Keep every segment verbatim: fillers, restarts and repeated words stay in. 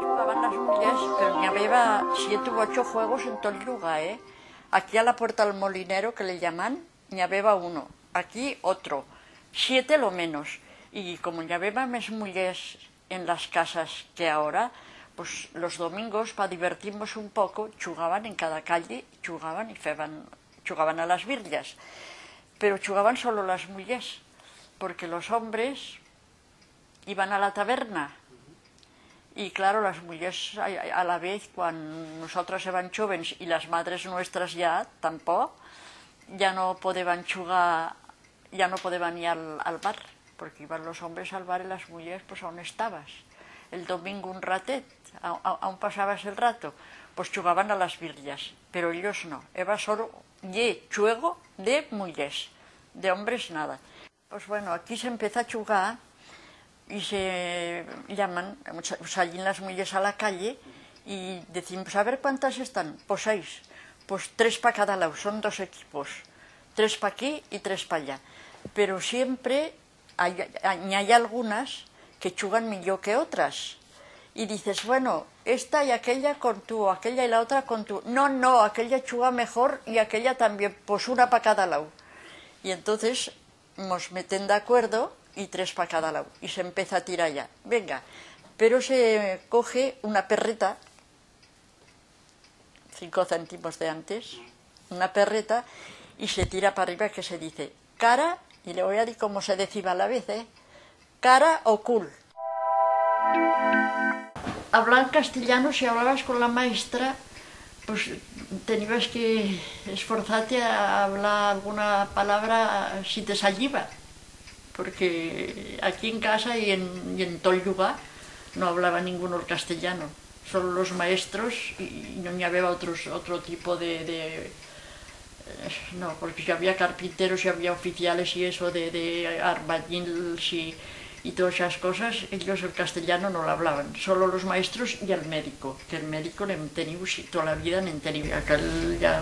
Chugaban las mullers, pero n'i habeba siete u ocho juegos en tot lugar, eh? Aquí a la puerta del molinero, que le llaman, n'i habeba uno, aquí otro, siete lo menos. Y como n'i habeba mes mullers en las casas que ahora, pues los domingos, pa divertir-mos un poco, chugaban en cada calle, chugaban y feban, chugaban a las birllas. Pero chugaban solo las mullers, porque los hombres iban a la taberna. Y claro, las mullers a, a la vez, cuan nusatras eban chóvens y las madres nuestras ya tampoco, ya no podeban chugar, ya no podeban ir al, al bar, porque iban los hombres al bar y las mullers, pues, a on estabas. El domingo un ratet, a, a, a on pasabas el rato, pues chugaban a las birllas, pero ellos no, eba solo ye chuego de mullers, de hombres nada. Pues bueno, aquí s'empeza a chugar y se llaman, sa-, salín las mullers a la calle y decín, pues a ver cuántas están, pues seis, pues tres pa cada lau, son dos equipos, tres pa aquí y tres pa allá. Pero siempre hay, hay, n'i hay algunas que chugan millor que otras. Y dices, bueno, esta y aquella con tu, aquella y la otra con tu. No, no, aquella chuga mejor y aquella también, pues una pa cada lau. Y entonces mos metem d'acuerdo y tres pa cada lau. Y s'empeza a tirar ya. Venga, pero se coge una perreta, cinco céntimos de antes, una perreta, y se tira pa arriba, que se dice cara, y le voi a dir como se deciba a la vez, eh? Cara o cul. Hablar castellano, si hablabas con la maestra, pues tenibas que esforzar-te a hablar alguna palabra si te salliba, porque aquí en casa y en, y en tot lugar no hablaba ninguno el castellano, solo los maestros y, y no n'i habeba otros, otro tipo de, de, eh, no, porque si había carpinteros, si había oficiales y eso de, de arbañils y, y todas esas cosas, ellos el castellano no lo hablaban, solo los maestros y el médico, que el médico l'hem teniu si-, toda la vida, l'hem teniu, aquel ya,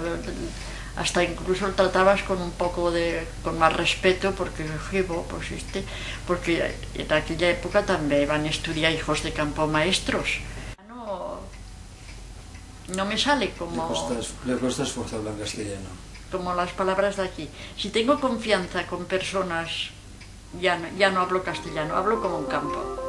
hasta incluso el tratabas con un poco de, con más respeto, porque, "Oje, bo, pues este", porque en aquella época también van a estudiar hijos de campo maestros. No, no me sale como... Le cuesta es-, le cuesta esfuerzo hablar castellano. Como las palabras de aquí. Si tengo confianza con personas, ya no, ya no hablo castellano, hablo como un campo.